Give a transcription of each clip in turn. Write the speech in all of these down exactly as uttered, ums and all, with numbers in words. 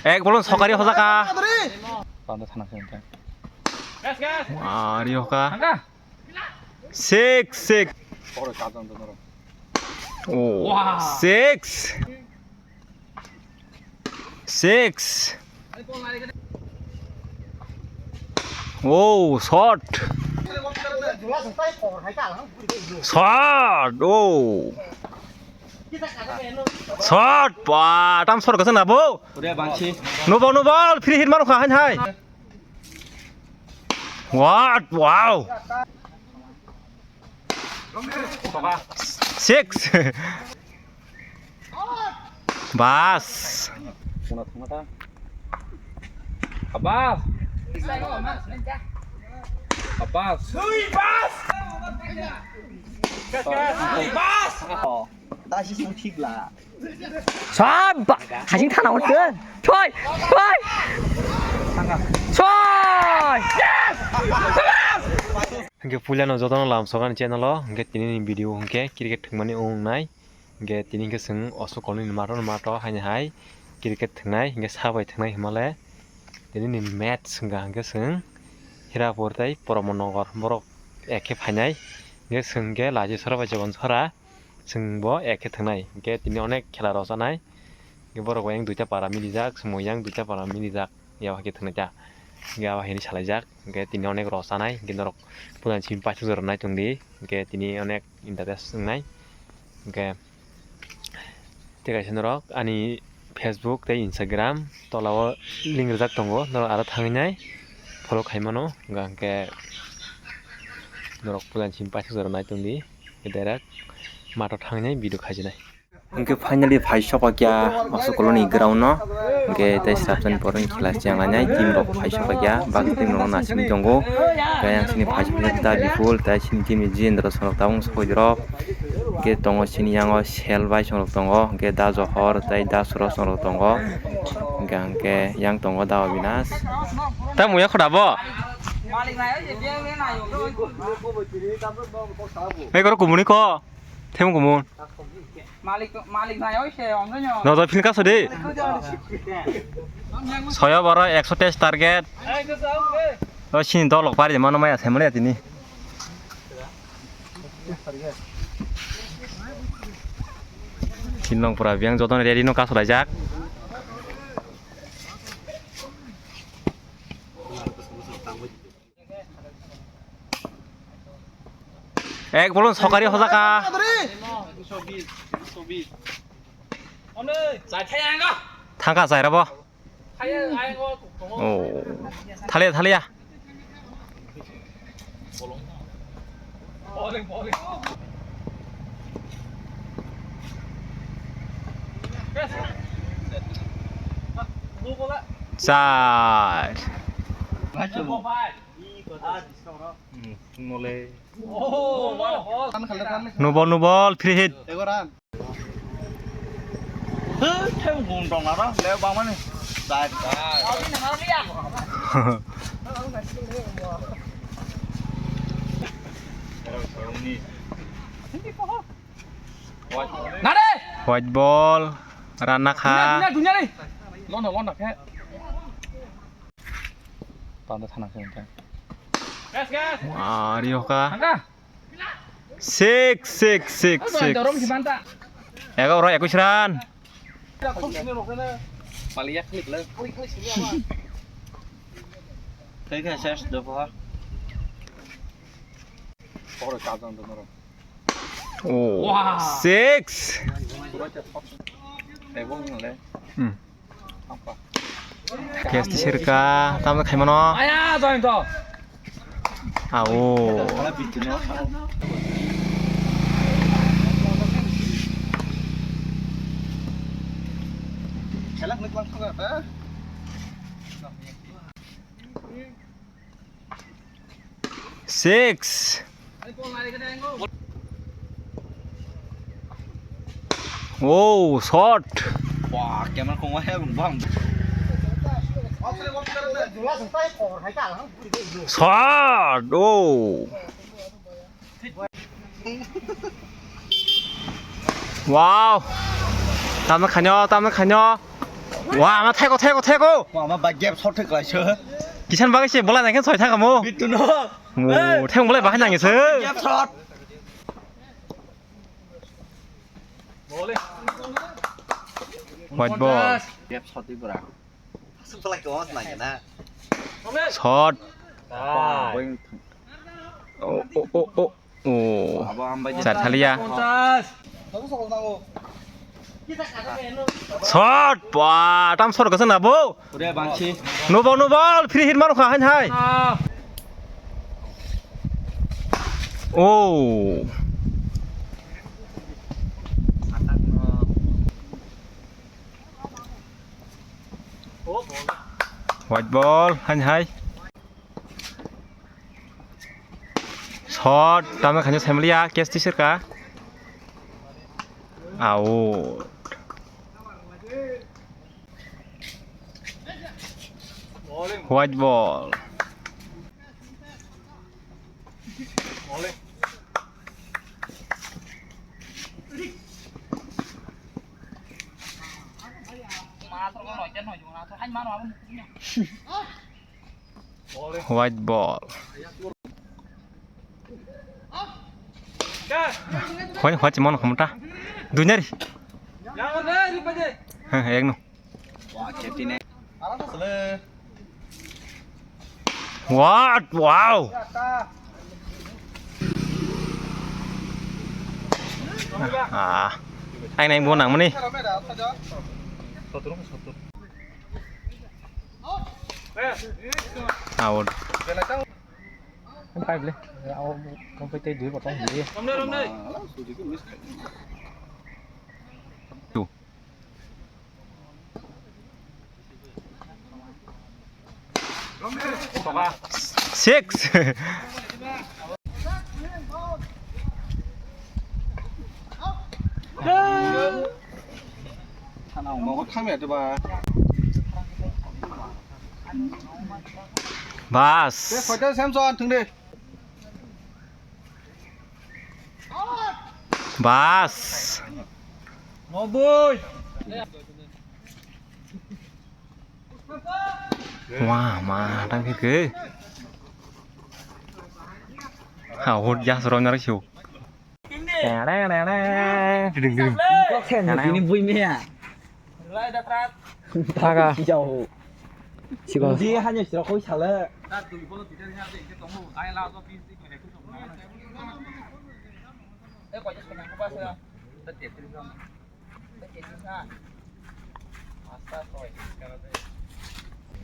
Ek bolon sokari hojaka. Tanda thana khe. Ari hoka. Six, six. Oh, six. Six. Oh, shot. Shot. Oh. Shot. Ba, tam shot ka sana, bo. Nubol, nubol, free hit manu kha, hai, hai. What? Wow. Six. Bas. Abas. Abas. Abas. Abas. Sab, hasing thana hor ke. Choi, choi. Choi. Hingke puilano jotono lamsok ani channel o, hingke tini ni video hingke cricket thwngmani wngnai. Hingke tini hingke chwng osok kolni mato mato haini hai cricket thwngnai, hingke sabai thwngnai himale. Tini ni match hingka hingke chwng Hirapur tei Promo Nogor borok ek khe phainai. Hingke chwng hingke Laji Sora bai Jobon Sora. Chwng bo ek khe thwngnai, hingke tini onek khela rw chanai. Hingke borok bo yang duita para milijak, chwng bo yang duita para milijak, ya hai khe thwngnai ta. Hingke abo hai hwnwi salaijak, hingke tini onek rw chanai, hingke norok puila simi paithak jora nai tongdi, hingke tini onek interest wngnai. Hingke tei kaisa norok ani Facebook tei Instagram tola o link rijak tongo, norok aro thangwi nai follow khai mano, hingke norok puila simi paithak jora nai tongdi. Direct mato thangwi video khaijinai. Hingke finally phai sokpakya Masa Koloni ground no. Hingke tei srapsani pore khela chenglainai team rok phai sokpakya, bak team rok nasing tongo. Tei ang sini phai sokpakya da Bipul, tei sini team ni Jindra songrok tabung sokoi rok. Hingke tongo sini yango Sel bai songrok tongo, hingke da Johor tei da Suro songrok tongo. Hingke hingke yang tongo da Obinash. Tamo ya khoda bo? Ei, koro kumuni ko. Themu kumun. Malik, malik nai oi se, omre nyo. No, do, phil kaso de. Soyo boro ekso teis target. O sini dolok pari mano maya semle tini. Sinlong pura biang joton ready no kaso laijak. Ek bolon sokari hojaka. Thangka chaira bo. Oh. Thalia, thalia. Char. Nubol, nubol, free hit. White ball, rana kha. Dunia, dunia, dunia ni. Lono, lono khe. Tanda thana khe. Wah, ri hoka. Thangka. Six, six, six, six. Ego oro ekush run. Paliya klik le. Klik klik sini apa? Klik klik ses dopo ha. Oro kajang do noro. Oh, six. Tebol ngale. Hmm. Kesti sirka, tamo khaimano. Aya, join to. Awo. Six. Oh, shot. Wah, camera kong wahai bang. Shot. Oh. Wow. Tamo khanyo, tamo khanyo. Wa, ama thego, thego, thego. Wa, ama ba gap shot thek lai se. Kisan bagwi se bola nangkhe soi thangamo. Bitu no. Mo, theng bolai bahai nangse. Gap shot. White ball. Gap shot di pura. Asuk pala ko mas nangkhe na. Shot. Wah, wing. Oh, oh, oh, oh. Oh. Abo ambai. Char thaliya. Shot. Wah, tam shot gasa na bo. Udah bangsi. No ball, no ball. Free hit maro kha hain hai. Oh. White ball, hain hai. Shot, tamo khanyo saimaliya, catch tisir ka. Out. White ball. White ball. Hoi, hoi, chimon khomta. Dunyari. Heh, ek no. What? Wow. Ah. Ang nang bo nang mani. Out. Ang pai ble. Ang pai tei dui botong hi. Tu. Six. Bas. Bas. Wah, ma, tang khe khe. Ha, hot gas rom nar siu. Teng, teng, teng, teng. Ding, ding. Kok sen, ini bui mea. Thaga. Jauh. Siko. Di hanya sira koi sala.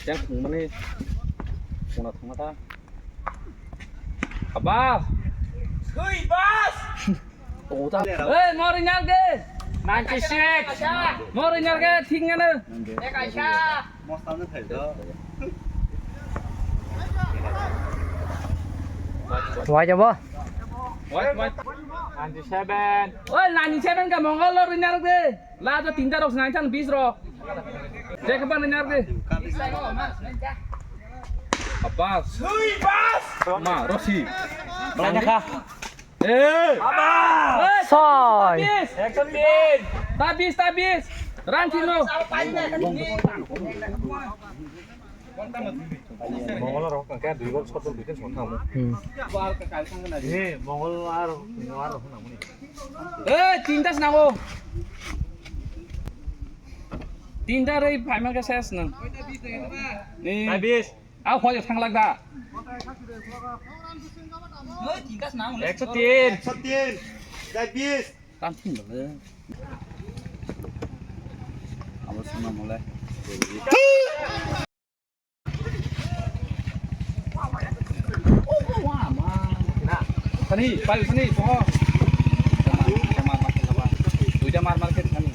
Yang thwngmani mona thwngma ta. Abas. Sui bas. Hey, mori nyal ge. Ninety six. Mori nyal ge, thik ngana. Wai jabo. Wai, wai. Ninety seven. Oi, ninety seven ka Mongol lo rinyal ge. La to tinta rok nang chang bis rok. Jek ban ni nar de. Apa? Sui bas. Ma, Rosi. Tanya kha. Eh. Apa? Soi. Bis. Ekso tin. Tabis, tabis. Ran tino. Mongol rok khe dui gol sotol dui tin song thango. Hmm. Eh, Mongol ar, ar rok nang mani. Eh, tinta se nango. Tinta rei phaima khe ses nang. Eh. Tabis. Ah, hoi thang lak da. Ekso tin. Ekso tin. Tabis. Tam tin bole. Abo sima mole. Sani, payu sani, poho. Duita mar, mar khe thani.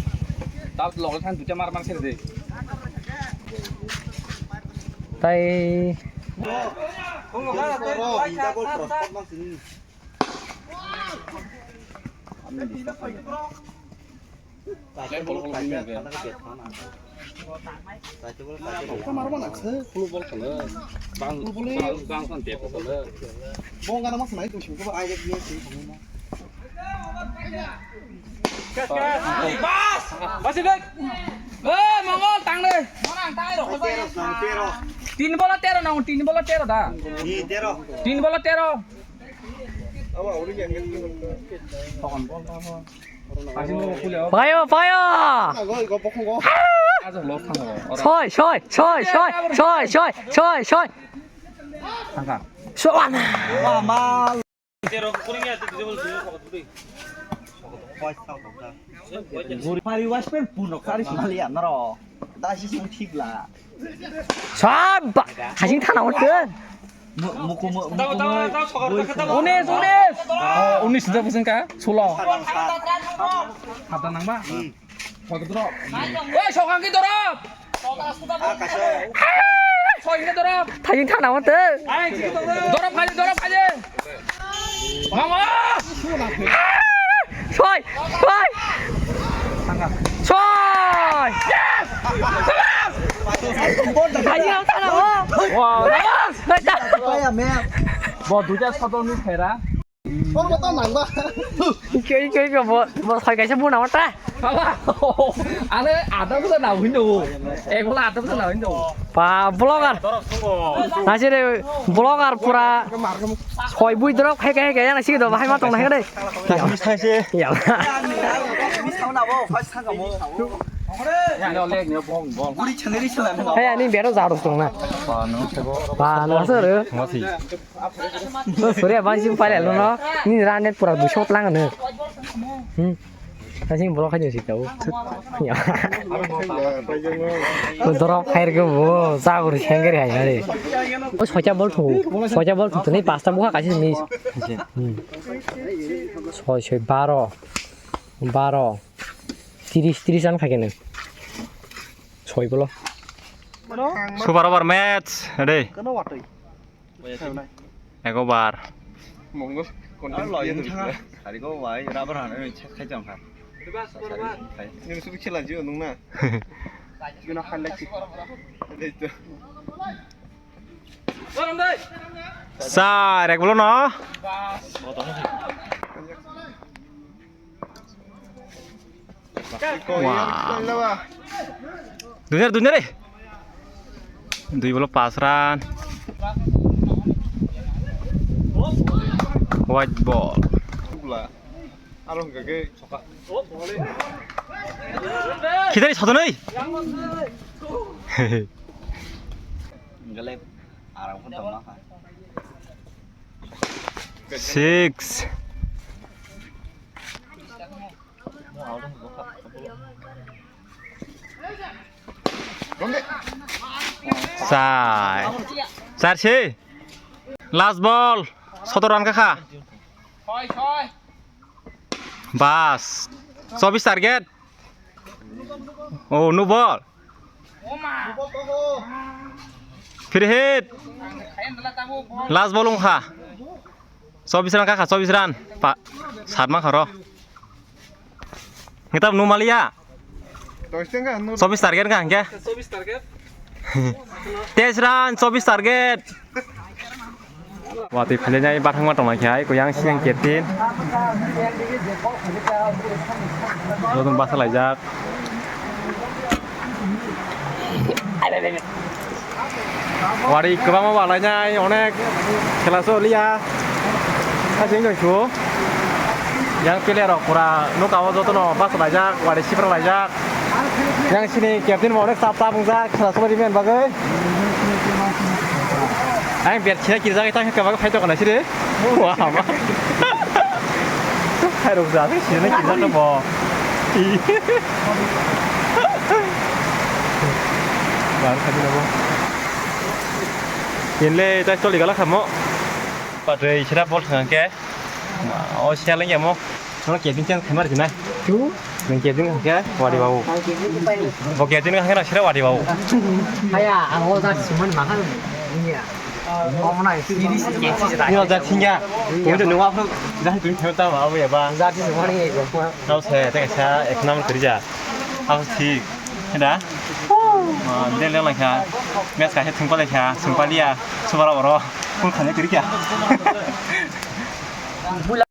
Tal loge than duita mar, mar khe de. Tai. Basi dek. Eh, Mongol, tang de. Tini bola tero nang, tini bola tero da. Ni tero. Tini bola tero. Payo, payo. Soi, soi, soi, soi, soi, soi, soi. Tangka. Soi. Pari wash pen puno kari mali ya naro. Dasi sung thik la. Saba, hajing thana hote. Mu-, muku mu-, muku mu-, Unis, unis. Oh, unis sudah pusing ka? Sulo. Hada nang ba? Photo drop. Woi, sokang ki drop. Soi ke drop. Thajing thana hote. Drop khaji, drop khaji. Mama. Soi, soi. Soi. Thajing thana ho. Wow. Bo duja sodol ni khera. Iko, iko, iko, bo, bo soi kaisa buna mata. Baba, ane ada busa na window. Ek bola ada busa na window. Pa vlogger. Nasi re vlogger pura soi bui drop khai khai khai nasi do bahai ma tong nai de. Miss thaise. Ya. Hai ani bero jaro tong na. Pa no sebo. Pa no sir. Sore bang sim pale lo no. Ni ra net pura dusho tlang no. Hmm. Asing blok aja sih kau. Ya. Dorok khair ke bo jagor sengger hai hari. O socha bol thu. Socha bol thu ni pasta buha kasi ni. Hmm. Soi soi baro. Baro. Tiris tiris an khakene. Soi bolo. Super over match. Ready. Ego bar. Mongo konten. Aro loi thanga. Sari go bai rubber hana ni check khai jang kha. Ni su khela jio nung na. Jio na khale ki. Dei to. Sar ek bolo no. Wow. Dunia, dunia re. Dui bolo pas run. White ball. Khitari sotonoi. Six. Sai. Sar si. Last ball. Sotor run kha. Bas. Chobis target. Oh, no ball. Free hit. Last ball wngkha. Chobis run kha, chobis run. Pa, satma kharo. Ngitab numaliya. Chobis target kha hingke. Chobis target. Teis run, chobis target. Watwi phailainai bathangma tonglaikha, ai kuyang siyang captain. Jotono bachalaijak. Wari kwbangma balainai, onek khela soliya. Haching jong su. Yang player rok pura nukao jotono bachalaijak, wari sipralaijak. Yang sini captain bo onek sap sap wngjak, khela solai rwmani bagwi. Ang bet khina kirjak, tang khe kwbang fight tongkha siri. Wah, ma. Hai rok ja, sini kirjak bo. Bar khadi nabo. Inle tai choli gala khamo. Patri sira bol thang ke. O siya lagi mo. Nono captain change khamar jinai. Tu? Nang captain khe wari babu. Bo captain khe na sira wari babu. Haya, ang o jak simon makan. Iya. Ni o jak singya. Ui tu nungwa phu. Dah tu theu ta ba abu ya ba. Jak simon ni. Kau se te sa ek number kerja. Abu thik. Heda. Del lang kha. Match kha he thung pa le kha. Sung pa liya. Subara oro. Kun khane kerja.